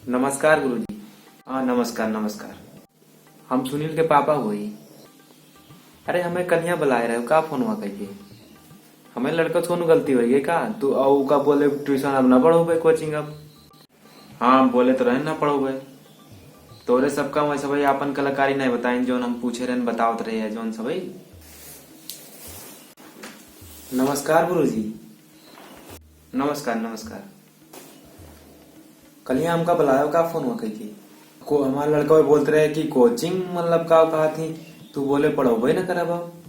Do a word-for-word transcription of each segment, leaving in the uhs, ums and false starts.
नमस्कार गुरुजी। हाँ, नमस्कार, नमस्कार। हम सुनील के पापा होई। अरे, हमें कन्या बुलाए रहे, का फोनवा कइके? हमें लड़का से कौनो गलती होई गई का? तू अउ का बोले, ट्यूशन अब ना पढ़ोबे, कोचिंग अब? हाँ, बोले तो रहे ना पढ़ोबे। तोरे सबका वैसे भाई आपन कलाकारी नहीं बताइन, जौन हम पूछे रहन बतावत रहे हैं, जौन सब भाई। नमस्कार गुरुजी। नमस्कार, नमस्कार। कलिया हमका बुलायो का फोनवा कइके? को हमार लड़का बोलत रहे कि कोचिंग मतलब का कहा थी, तू बोले पढ़ोबे न करब अब।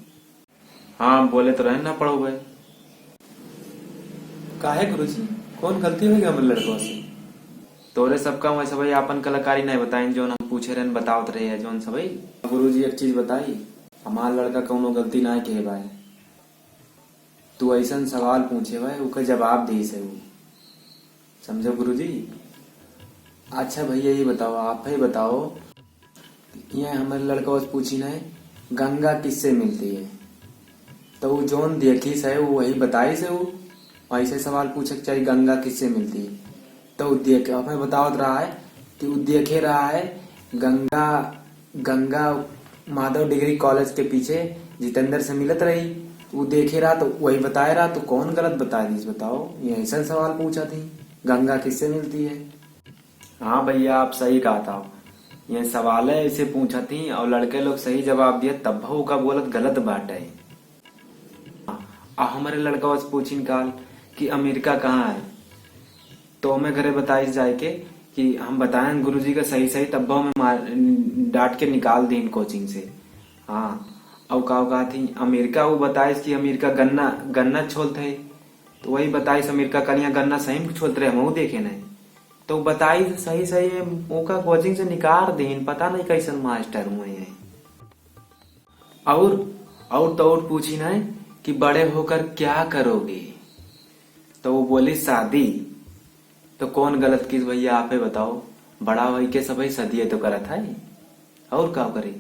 हाँ, बोले तो रहे ना पढ़ोबे। काहे गुरुजी, कौन गलती होई गई हमरे लड़कवा से? तोरे सबका वैसे भाई आपन कलाकारी नहीं बताइन, जौन हम पूछे रहन बतावत रहे हैं, जौन सब भाई। गुरुजी एक चीज बताई, हमार लड़का कौनो गलती ना किहे बाय। तू ऐसन सवाल पूछे बाय, ओकर जवाब दे से ऊ। समझो गुरुजी? अच्छा भैया, ये बताओ, आप ही बताओ, ये हमारे लड़का बस पूछी ना है, गंगा किससे मिलती है? तो वो जौन देखी से, वो वही बताई से, वो ऐसे सवाल पूछे के चाहिए, गंगा किससे मिलती है? तो वो देख, हमें बतावत रहा है कि वो देखे रहा है, गंगा, गंगा माधव डिग्री कॉलेज के पीछे जितेंद्र से मिलत रही, वो देखे रहा तो वही बताए रहा, तो कौन गलत बताए दीस बताओ? ये ऐसा सवाल पूछा थी, गंगा किससे मिलती है? हाँ भैया, आप सही कहा था। ये सवाल है, इसे पूछा थी और लड़के लोग सही जवाब दिए, तब भाऊ का बोलत गलत बात है। आ हमरे लड़का से पूछिन काल कि अमेरिका कहाँ है, तो हमें घरे बताइस जाए के कि हम बताएं गुरुजी का सही सही, तब भाऊ हमें मार, डांट के निकाल दीन कोचिंग से। हाँ, और का कहा थी अमेरिका, वो बताइस कि अमेरिका गन्ना, गन्ना छोलत है, तो वही बताइस अमेरिका कलिया गन्ना सही में छोलत रहे, हम देखे नहीं। तो बताइस सही सही में, ओका कोचिंग से निकाल दीन, पता नहीं कैसन मास्टर हुए हैं। और, और तो और पूछिन है कि बड़े होकर क्या करोगे? तो वो बोली, शादी। तो कौन गलत किस भैया, आप ही बताओ, बड़ा होई के सबही शादिये तो करत है, और का करी?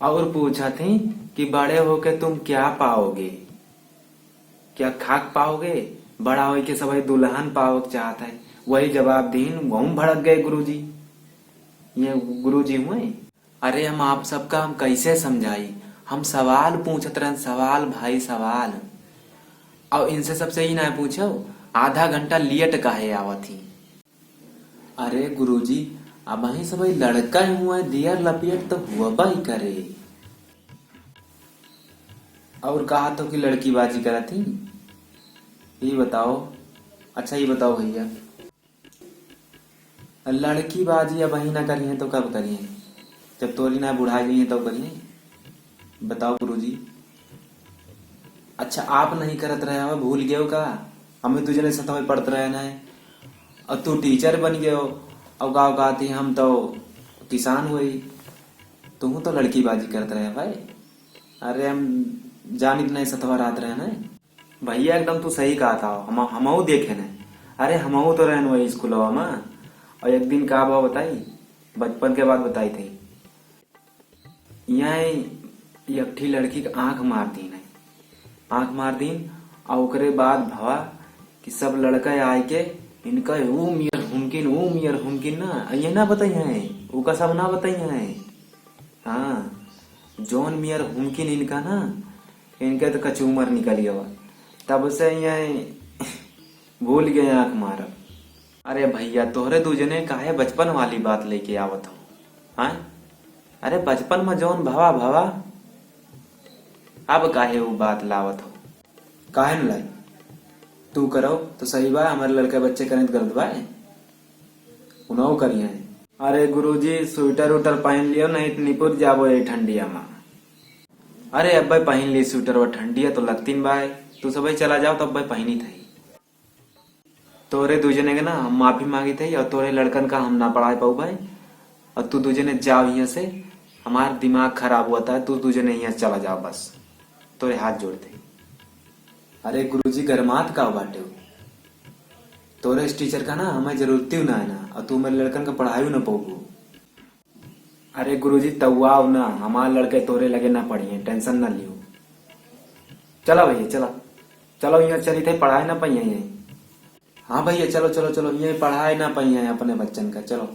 और पूछा थी कि बड़े होके तुम क्या पाओगे, क्या खाक पाओगे? बड़ा होई के सबही दुल्हन पावक चाहत है, वही जवाब दीन, वहू भड़क गए गुरुजी। ये गुरुजी हुए। अरे हम आप सबका हम कैसे समझाई? हम सवाल पूछत रहन, सवाल भाई सवाल। और इनसे सबसे ही ना पूछो, आधा घंटा लेट काहे आवत ही? अरे गुरुजी, अबहीं सबही लड़का ही हुआ, दियर लपियट तो हुआ ही करे। और कहा तो कि लड़की बाजी करत ही? ये बताओ, अच्छा ये बताओ भैया, लड़की बाजी अबहीं ना करिहें तो कब करिहें? जब तोरी ना बुढ़ा गई हैं तब करिहें? बताओ गुरुजी। अच्छा, आप नहीं करत रहे हो, भूल गए हो का? हमें तुझे नहीं सतवे पढ़त रहे ना है। और तू टीचर बन गए हो, और गाँव कहती हम तो किसान हुई, तुम तो लड़की बाजी करत रहे भाई। अरे हम जानित नहीं सतवा रात रहे ना। भैया एकदम तू सही कहा था, हम, हमहू देखे न। अरे हमहू तो रहन वही स्कूलवा में। और एक दिन का बा बताई, बचपन के बात बताई थी। यहाँ एक ठी लड़की के आँख मार दीन है, आँख मार दीन। और ओकरे बाद भवा कि सब लड़का आए के इनका ऊ मियर हुमकिन, ऊ मियर हुमकिन ना, ये ना बताई है, ओका सब ना बताई है। हाँ, जौन मियर हुमकिन इनका ना, इनके तो कचूमर निकल गवा। तब से ये भूल गए आँख मारब। अरे भैया, तोहरे दू जने काहे बचपन वाली बात लेके आवत हो? हाँ? अरे बचपन में जौन भवा भवा, अब काहे ऊ बात लावत हो? काहे न लाई? तू करो तो सही बा, हमारे लड़के बच्चे करें तो गलत बा? उनहु करिहें। अरे गुरुजी, स्वेटर उटर पहन लियो, नहीं तो निपुर जाबो ये ठंडिया में। अरे अब्बे पहन ली स्वेटर, वो ठंडिया तो लगतीन बाय। तू सबही चला जाओ तो अब्बे पहनी थई। तोरे दू जने के ना हम माफी मांगी थई और तोरे लड़कन का हम ना पढ़ाए पाऊ भाई। और तू दू जने जाओ यहाँ से, हमार दिमाग खराब हुआ था, तू दू जने यहाँ से चला जाओ बस। तोरे हाथ जोड़ थई। अरे गुरुजी, गरमात का बाटे हो? तोरे इस टीचर का ना हमें जरूरत ही ना है ना, और तू हमारे लड़कन का पढ़ाई ना पाऊबू। अरे गुरुजी, तउआओ ना, हमार लड़के तोरे लगे ना पढ़िए, टेंशन ना लियो। चला भैया, चला, चलो यहाँ चली थे, पढ़ाई ना पाइए यहीं। हाँ भैया, चलो, चलो, चलो, ये पढ़ाए ना पाई हैं अपने बच्चन का, चलो।